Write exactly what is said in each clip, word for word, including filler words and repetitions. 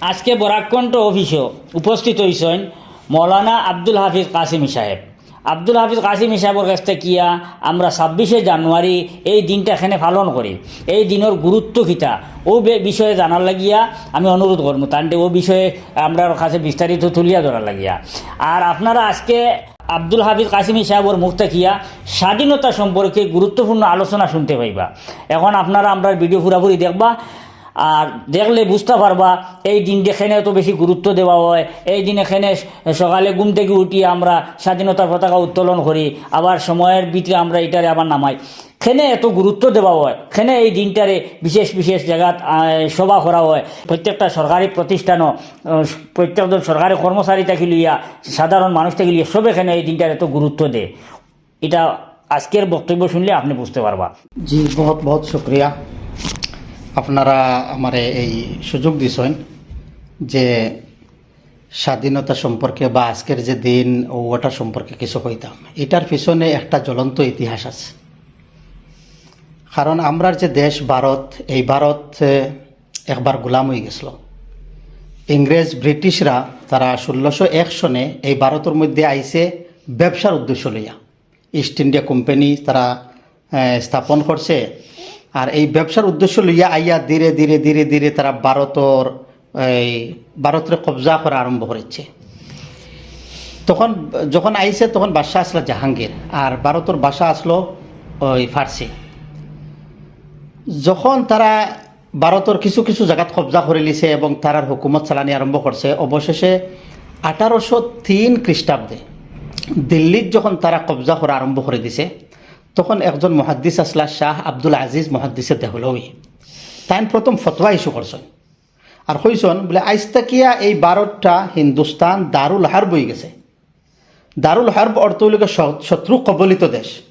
আজকে বরাককণ্ঠ অফিসো উপস্থিত হইছইন মৌলানা আব্দুল হাফিজ কাসিমি সাহেব। আব্দুল হাফিজ কাসিমি সাহেবর কাছ থাকিয়া আমরা ছাব্বিশে জানুয়ারি এই দিনটা এখানে পালন করি, এই দিনর গুরুত্ব কিতা, ও বে-, বিষয়ে জানার লাগিয়া আমি অনুরোধ করমু। তানতে ও বিষয়ে আমরার কাছে বিস্তারিত তুলিয়া ধরার লাগিয়া। আর আপনারা আজকে আব্দুল হাফিজ কাসিমি সাহেবর মুখ থাকিয়া স্বাধীনতা সম্পর্কে গুরুত্বপূর্ণ আলোচনা শুনতে পাইবা। এখন আপনারা আমরার ভিডিও পুরাপুরি দেখবা, আর দেখলে বুঝতা পারবা এই দিন যেখানে এত বেশি গুরুত্ব দেওয়া হয়, এই দিন এখানে সকালে ঘুম থেকে উঠি আমরা স্বাধীনতার পতাকা উত্তোলন করি, আবার সময়ের ভিতরে আমরা এটারে আবার নামাই। কেনে এত গুরুত্ব দেওয়া হয়, কেনে এই দিনটারে বিশেষ বিশেষ জায়গাত, আহ, সভা করা হয়, প্রত্যেকটা সরকারি প্রতিষ্ঠানও, আহ, প্রত্যেকজন সরকারি কর্মচারী থাকি লইয়া, সাধারণ মানুষ থাকি লইয়া, সবে কেনে এই দিনটারে এত গুরুত্ব দেয়, এটা আজকের বক্তব্য শুনলে আপনি বুঝতে পারবা। জি, বহুত বহুত শুক্রিয়া, আপনারা আমারে এই সুযোগ দিছেন যে স্বাধীনতা সম্পর্কে বা আজকের যে দিন ও ওটা সম্পর্কে কিছু কইতাম। এটার পিছনে একটা জ্বলন্ত ইতিহাস আছে। কারণ আমরার যে দেশ ভারত, এই ভারত, এ, একবার গোলাম হয়ে গেছিল। ইংরেজ ব্রিটিশরা তারা ষোলোশো এক সনে এই ভারতের মধ্যে আইছে ব্যবসার উদ্দেশ্য লইয়া। ইস্ট ইন্ডিয়া কোম্পানি তারা, এ, স্থাপন করছে। আর এই ব্যবসার উদ্দেশ্য লইয়া আইয়া ধীরে ধীরে ধীরে ধীরে তারা ভারতর, এই ভারতরে কবজা করা আরম্ভ করেছে। তখন যখন আইছে তখন বাদশাহ আসলা জাহাঙ্গীর, আর ভারতর ভাষা আসলো ওই ফার্সি। যখন তারা ভারতর কিছু কিছু জাগাত কবজা করে লিছে এবং তারার হুকুমত চালানি আরম্ভ করছে, অবশেষে আঠারোশো তিন খ্রিস্টাব্দে দিল্লিত যখন তারা কবজা করা আরম্ভ করে দিছে, তখন একজন মুহাদ্দিস আসলা শাহ আব্দুল আজিজ মুহাদ্দিসে দেহলভী, তাইন প্রথম ফতোয়া ইস্যু করছেন। আর কইছন বলে, আইজ তাকিয়া এই ভারতটা হিন্দুস্তান দারুল হারব হয়ে গেছে। দারুল হারব অর্থ হইল গিয়া শ-, শত্রু কবলিত দেশ।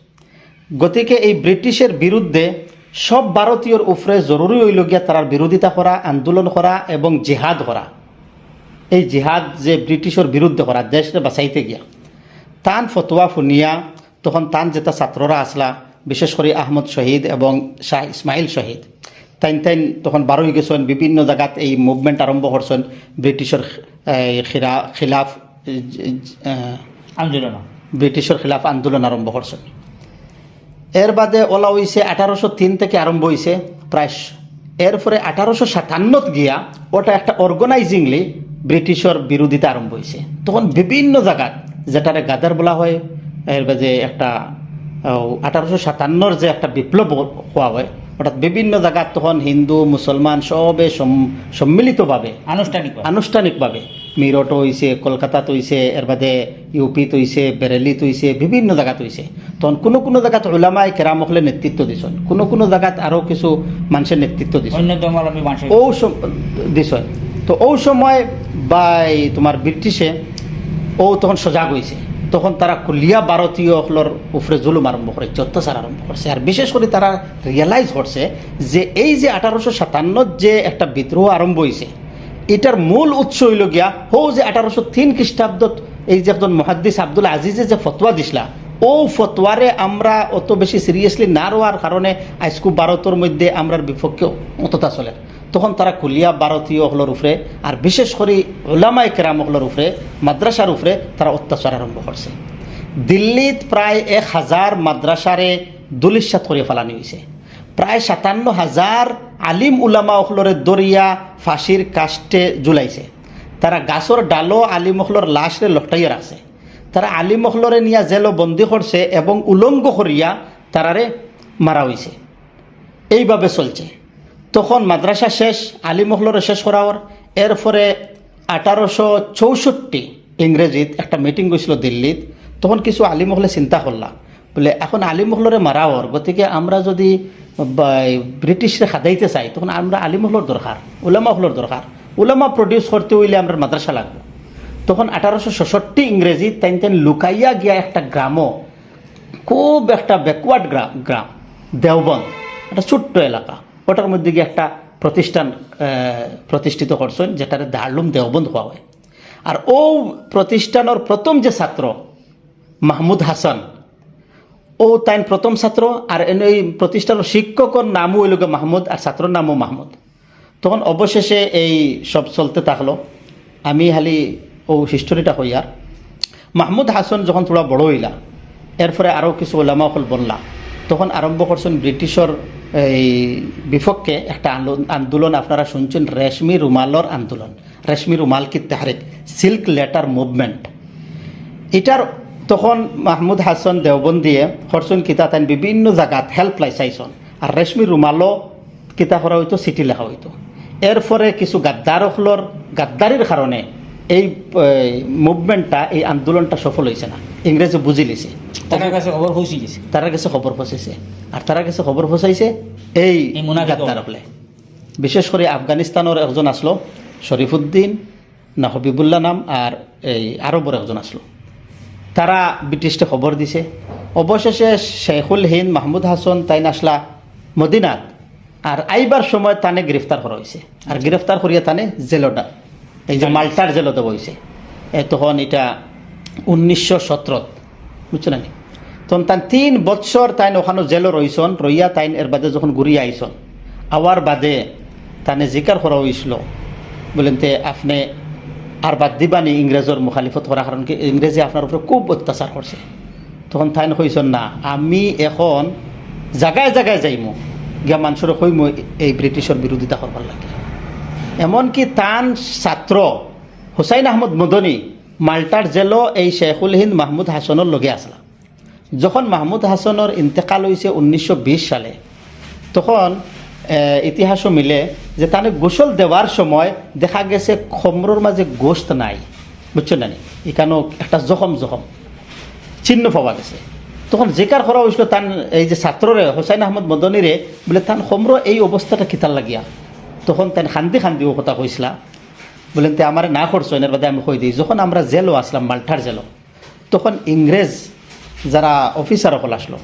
গতিকে এই ব্রিটিশের বিরুদ্ধে সব ভারতীয়র উপরে জরুরি হইল গিয়া তারার বিরোধিতা করা, আন্দোলন করা এবং জিহাদ করা। এই জিহাদ যে ব্রিটিশের বিরুদ্ধে করা, দেশরে বাঁচাইতে গিয়া। তান ফতোয়া ফুনিয়া তখন তান যেটা ছাত্ররা আসলা, বিশেষ করে আহমদ শহীদ এবং শাহ ইসমাইল শহীদ, তাইন তাইন তখন বারোই গেছেন, বিভিন্ন জায়গাত এই মুভমেন্ট আরম্ভ করছেন, ব্রিটিশের, এই, খিরা-, খিলাফ, এই, আহ, আন্দোলন। ব্রিটিশের খিলাফ আন্দোলন আরম্ভ করছেন। এর বাদে ওলা হইছে আঠারোশো তিন থেকে আরম্ভ হইছে, প্রায় স-, এরপরে আঠারোশো সাতান্নত গিয়া ওটা একটা অর্গানাইজিংলি ব্রিটিশের বিরোধিতা আরম্ভ হইছে। তখন বিভিন্ন জায়গাত, যেটারে গাদার বলা হয়, এর বাদে একটা, আহ, আঠারোশো সাতান্নর যে একটা বিপ্লব হ-, হওয়া হয়, অর্থাৎ বিভিন্ন জায়গাত তখন হিন্দু, মুসলমান সবে সম-, সম্মিলিতভাবে আনুষ্ঠানিকভাবে। আনুষ্ঠানিকভাবে মিরট হইছে, কলকাতাত হইছে, এর বাদে ইউপিত হইছে, বেরেলিত হইছে, বিভিন্ন জায়গাত হইছে। তখন কোনো কোনো জায়গাত উলামায়ে কেরাম অকলে নেতৃত্ব দিছেন, কোনো কোনো জায়গাত আরো কিছু মানুষের নেতৃত্ব দিছেন। অন্য ধর্মাবলম্বী মানুষের ও সম-, দিছেন। তো ও সময় বাই তোমার ব্রিটিশে ও তখন সজাগ হইছে, তখন তারা কুলিয়া ভারতীয় অকলর উপরে জুলুম আরম্ভ করেছে, অত্যাচার আরম্ভ করছে। আর বিশেষ করে তারা রিয়েলাইজ করছে যে এই যে আঠারোশো সাতান্নত যে একটা বিদ্রোহ আরম্ভ হইছে, এটার মূল উৎস হইল গিয়া হো যে আঠারোশো তিন খ্রিস্টাব্দত এই যে একজন মুহাদ্দিস আব্দুল আজিজে যে ফতোয়া দিছলা, ও ফতোয়ারে আমরা অত বেশি সিরিয়াসলি না রওয়ার কারণে আইজকু ভারতর মধ্যে আমরার বিপক্ষে অতটা চলে। তখন তারা কুলিয়া ভারতীয় অকলর উপরে, আর বিশেষ করে উলামায়ে কেরাম অকলর উপরে, মাদ্রাসার উপরে তারা অত্যাচার আরম্ভ করছে। দিল্লিত প্রায় এক হাজার মাদ্রাসারে ধুলিস্যাৎ করিয়া ফালানি হইছে। প্রায় সাতান্ন হাজার আলিম উলামা অকলরে ধরিয়া ফাঁসির কাষ্ঠে ঝুলাইছে। তারা গাছর ডালো আলিম অকলর লাশরে লটকাইয়া রাখছে। তারা আলিম অকলরে নিয়া জেলো বন্দি করছে এবং উলঙ্গ করিয়া তারারে মারা হইছে। এইভাবে চলছে। তখন মাদ্রাসা শেষ, আলিম অকলরে শেষ করা অর। এরপরে আঠারোশো চৌষট্টি ইংরেজিত একটা মিটিং হইছিল দিল্লিত। তখন কিছু আলিম অকলে চিন্তা করলা, বলে, এখন আলিম অকলরে মারা অর, গতিকে আমরা যদি বা-, ব্রিটিশরে খেদাইতে চাই, তখন আমরা আলিম অকলর দরকার, উলামা অকলর দরকার। উলামা প্রডিউস করতে হইলে আমরা মাদ্রাসা লাগবে। তখন আঠারোশো ছষট্টি ইংরেজি তাইন তাইন লুকাইয়া গিয়া একটা গ্রামও, খুব একটা ব্যাকওয়ার্ড গ্রাম, গ্রাম দেওবন্দ, একটা ছোট্ট এলাকা, ওটার মধ্যে গিয়ে একটা প্রতিষ্ঠান, আহ, প্রতিষ্ঠিত করছেন, যেটারে দারুল উলুম দেওবন্দ কওয়া হয়। আর ও প্রতিষ্ঠানের প্রথম যে ছাত্র মাহমুদ হাসান, ও তাইন প্রথম ছাত্র। আর এন-, এই প্রতিষ্ঠানের শিক্ষকর নামও হইল গিয়া মাহমুদ, আর ছাত্রর নামও মাহমুদ। তখন অবশেষে এই সব চলতে থাকলো। আমি খালি ও হিস্টরিটা কইয়ার, মাহমুদ হাসান যখন থুড়া বড় অইলা, এরপরে আরও কিছু ওলামা অকল বনলা, তখন আরম্ভ করছইন ব্রিটিশর এই বিপক্ষে একটা আন্দো-, আন্দোলন। আপনারা শুনছইন রেশমি রুমালর আন্দোলন, রেশমি রুমাল কি তাহরিক, সিল্ক লেটার মুভমেন্ট। ইটার তখন মাহমুদ হাসান দেওবন্দিয়ে করছইন কিতা, তাইন বিভিন্ন জাগাত হেল্প লইয়া চাইছইন। আর রেশমি রুমালও কিতা করা অইতো, চিঠি লেখা অইতো। এরপরে কিছু গাদ্দার অকলর গাদ্দারির কারণে এই, এই মুভমেন্টটা, এই আন্দোলনটা সফল অইছে না। ইংরেজে বুঝিলিছে। তারার কাছে খবর পৌঁছি গেছে। তারার কাছে খবর পৌঁছেছে। আর তারার কাছে খবর পৌঁছাইছে এই এই মুনাফিক গাদ্দার অকলে। বিশেষ করি আফগানিস্তানর একজন আছলো শরীফুদ্দিন না হবিবুল্লাহ নাম, আর এই আরবর একজন আছলো। তারা ব্রিটিশরে খবর দিছে। অবশেষে শেখুল হিন্দ মাহমুদ হাসান তাইন আছলা মদিনাত, আর আইবার সময় তানে গ্রেফতার করা অইছে। আর গ্রেফতার করিয়া তানে জেলো ডা-, এই যে মাল্টার জেলো দেওয়া অইছে। এ তখন ইটা উনিশশো সতেরো, বুঝছো না নি? তখন তান তিন বৎসর তাইন ওখানো জেলো রইছইন, রইয়া তাইন এর বাদে যখন ঘুরিয়া আইছইন, আওয়ার বাদে তানে জিকার করা অইছিল, বলেন তে আপনে আর বাদ দিবানি ইংরেজর মুখালিফত করা, কারণ কি ইংরেজে আপনার উপরে খুব অত্যাচার করছে। তখন তাইন কইছইন, "না, আমি এখন জাগায় জাগায় যাইমু, গিয়া মানষরে কইমু এই ব্রিটিশর বিরোধিতা করবার লাগি।" এমনকি তান ছাত্র হুসাইন আহমদ মদনী মাল্টার জেলো এই শেখুল হিন্দ মাহমুদ হাসানর লগে আছলা। যখন মাহমুদ হাসানর ইন্তেকাল অইছে উনিশশো বিশ সালে, তখন, এ, ইতিহাসও মিলে যে তানে গোসল দেওয়ার সময় দেখা গেছে খমরর মাঝে গোস্ত নাই, বুঝছো না নি? ইখানো একটা জখম জখম চিহ্ন পাওয়া গেছে। তখন জিকার করা অইছিল তান এই যে ছাত্ররে, হুসাইন আহমদ মদনীরে, বলে, "তান খমরো এই অবস্থাটা কিতার লাগিয়া?" তখন তাইন খান্দি খান্দি ও কথা কইছলা, বলেন, "তে আমারে না করছইন, এর বাদে আমি কই দেই, যখন আমরা জেলো আছলাম, মাল্টার জেলো, তখন ইংরেজ যারা অফিসার অকল আছলো,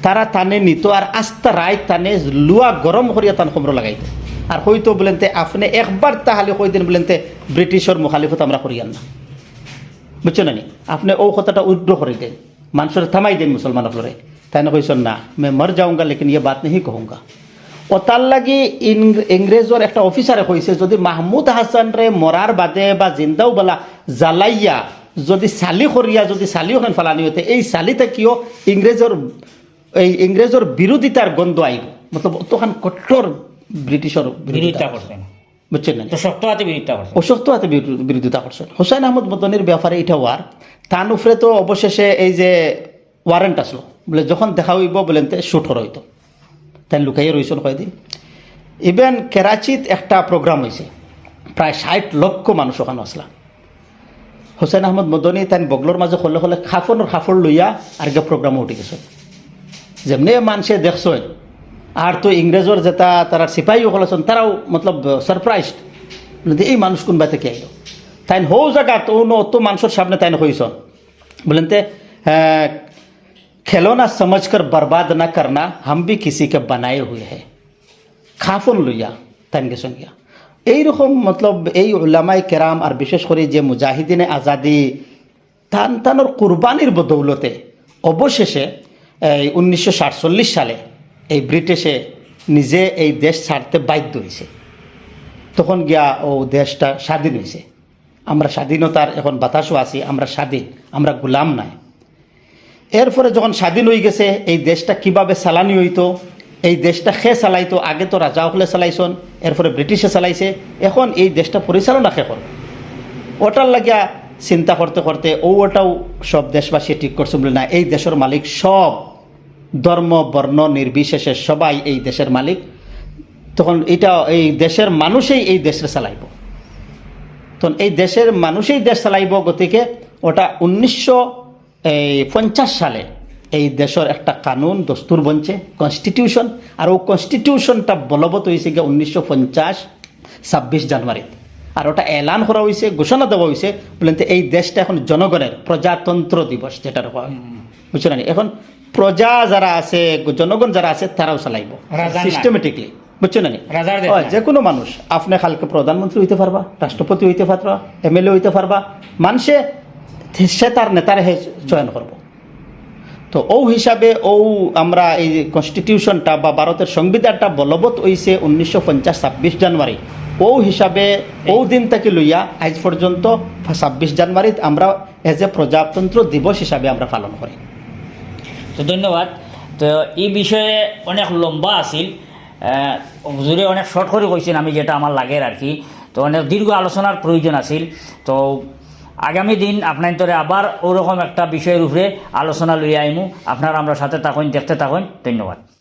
তারা তানে নিতো আর আস্তা রাইত তানে লুয়া গরম করিয়া তান খমরো লাগাইতো। আর কইতো, বলেন তে, আপনে একবার তাহলে কই দেন, বলেন তে, ব্রিটিশর মুখালিফত আমরা করিয়ার না।" বুঝছো না নি? আপনে ও কথাটা উইথড্র করি দেন, মানষরে থামাই দেন মুসলমান অকলরে। তাইন কইছইন, "না, মে মর যাউঙ্গা, লেকিন ইয়ে বাত নেই কহুঙ্গা।" ও তার লাগি ইং-, ইংরেজর একটা অফিসারে কইছে, যদি মাহমুদ হাসানরে মরার বাদে বা জিন্দাও বালা জ্বালাইয়া যদি ছালি করিয়া যদি ছালি ওখান ফালানি অইতে, এই ছালি থাকিও ইংরেজর, এই ইংরেজর বিরোধিতার গন্ধ আইব। মতলব, অতখান কঠোর ব্রিটিশর বিরোধিতা বিরোধিতা করছে। করছেন। বুঝছইন না? তো শক্ত হাতে বিরোধিতা করছেন। ও শক্ত হাতে বিরো-, বিরোধিতা করছেন। হুসাইন আহমদ মদনীর ব্যাপারে ইটা ওয়ার, তান উপরে তো অবশেষে এই যে ওয়ারেন্ট আছলো, বলে, যখন দেখা অইব, বলেন, তে শুট করা অইতো। তাইন লুকাইয়া রইছইন কয়দিন। ইভেন কেরাচিত একটা প্রোগ্রাম অইছে, প্রায় ষাইট লক্ষ মানুষ ওখানো আছলা। হুসাইন আহমদ মদনী তাইন বগলর মাঝে খলে খলে কাফনর কাপড় লইয়া আরগা প্রোগ্রামো উঠি গেছইন। যেমনে মানষে দেখছইন, আর তো ইংরেজর যেটা তারা সিপাহী অকল আছইন, তারাও মতলব সারপ্রাইজড, বলেন তে, "এই মানুষ কুন বায় থাকি আইলো?" তাইন হউ জাগাত অত মানষর সামনে তাইন কইছইন, বলেন তে, আহ, "খেলনা সমঝকর বরবাদ না করনা, হাম ভি কিসি কে বানায়ে হুয়ে হ্যায়।" কাফন লইয়া তাইন গেছইন গিয়া। এইরকম মতলব এই উলামায়ে কেরাম আর বিশেষ করি যে মুজাহিদিনে আজাদি তান তানর কুরবানির বদৌলতে অবশেষে এই উনিশশো সাতচল্লিশ সালে এই ব্রিটিশে নিজে এই দেশ ছাড়তে বাধ্য অইছে। তখন গিয়া ও দেশটা স্বাধীন অইছে। আমরা স্বাধীনতার এখন বাতাসও আছি, আমরা স্বাধীন, আমরা গোলাম নায়। এরপরে যখন স্বাধীন অই গেছে, এই দেশটা কিভাবে চালানি অইতো, এই দেশটা কে চালাইতো? আগে তো রাজা অকলে চালাইছইন, এরপরে ব্রিটিশে চালাইছে, এখন এই দেশটা পরিচালনা কে করবো? ওটার লাগিয়া চিন্তা করতে করতে ও ওটাও সব দেশবাসী ঠিক করছে, বলে, "না, এই দেশর মালিক সব ধর্ম বর্ণ নির্বিশেষে সবাই এই দেশের মালিক।" তখন এটা এই দেশের মানুষেই এই দেশে চালাইব। তখন এই দেশের মানুষেই দেশ চালাইব, গতিকে ওটা উনিশশো এই পঞ্চাশ সালে এই দেশর একটা কানুন দস্তুর বনছে, কনস্টিটিউশন। আর ও কনস্টিটিউশনটা বলবৎ অইছে গিয়া উনিশশো পঞ্চাশ ছাব্বিশ জানুয়ারিত। আর ওটা এলান করা অইছে, ঘোষণা দেওয়া অইছে, বলেন তো এই দেশটা এখন জনগণের, প্রজাতন্ত্র দিবস যেটা কওয়া হয়। বুঝছো না নি? এখন প্রজা যারা আছে, জনগণ যারা আছে, তারাও চালাইব রাজার না। সিস্টেমেটিকলি। বুঝছো না নি? রাজার দেশ হয়, না। যে কোনো মানুষ, আপনি কালকে প্রধানমন্ত্রী অইতে পারবা, রাষ্ট্রপতি অইতে পারবা, এমএলএ অইতে পারবা, মানষে সে তার নেতারে হে চয়ন করব। তো অউ হিসাবে অউ আমরা এই কনস্টিটিউশনটা বা ভারতর সংবিধানটা বলবৎ অইছে উনিশশো পঞ্চাশ ছাব্বিশ জানুয়ারি। অউ হিসাবে অউ দিন থাকি লইয়া আইজ পর্যন্ত ছাব্বিশ জানুয়ারিত আমরা এজ এ প্রজাতন্ত্র দিবস হিসাবে আমরা পালন করি। তো ধন্যবাদ। তো এই বিষয়ে অনেক লম্বা আছিল, আহ, হুজুরে অনেক শর্ট করি কইছইন, আমি যেটা আমার লাগের আর কি। তো অনেক দীর্ঘ আলোচনার প্রয়োজন আছিল। তো আগামী দিন আপনাইন্তরে আবার ওরকম একটা বিষয়ের উপরে আলোচনা লইয়া আইমু। আপনারা আমরার সাথে থাকইন, দেখতে থাকইন। ধন্যবাদ।